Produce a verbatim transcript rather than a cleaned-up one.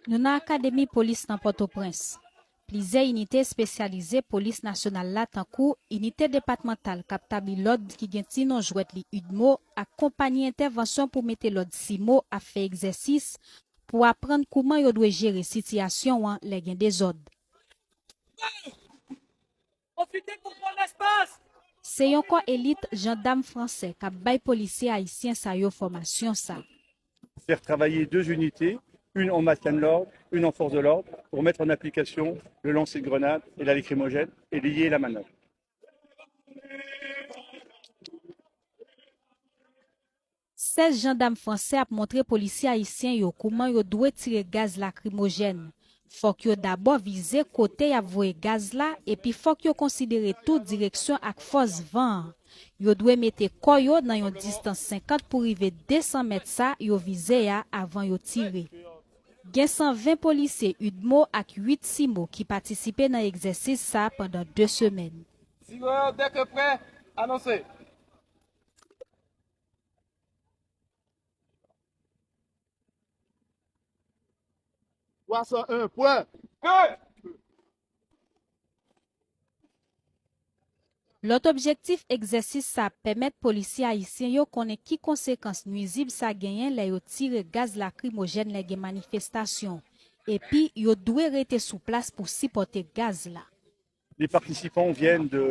Nou nan Akademi Polis nan Pòtoprens. Plizyè inite espesyalize Polis Nasyonal la, tankou Inite Depatmantal k ap tabli lòd ki gen ti non jwèt li UDMO ak Konpayi Entèvansyon pou mete lòd CIMO ap fè egzèsis pou aprann kouman yo dwe jere sitiyasyon an lè gen dezòd. Se yon kò elit jandam fransè k ap bay polisye ayisyen sa yo fòmasyon sa. Faire travailler deux unités, une en maintien de l'ordre, une en force de l'ordre, pour mettre en application le lancer de grenades et la lacrymogène et lier la manœuvre. Sèz jandam fransè ap montre polisye ayisyen yo kouman yo dwe tire gaz lakrimojèn. Fòk yo dabò vize kote y ap voye gaz la, epi fòk yo konsidere tou direksyon ak fòs van an. Yo dwe mete kò yo nan yon distans senkant pou rive de san mèt sa yo vize a avan yo tire. Gen san ven polisye UDMO ak uit CIMO ki patisipe nan egzèsis sa pandan de semèn. Tireur, dès que prêt, annoncez. Trois cent un, prêt. Lòt objektif egzèsis sa ap pèmèt polisye ayisyen yo konnen ki konsekans nwizib sa genyen lè yo tire gaz lakrimojèn lè gen manifestasyon. Epi yo dwe rete sou plas pou sipòte gaz la. Les participants viennent de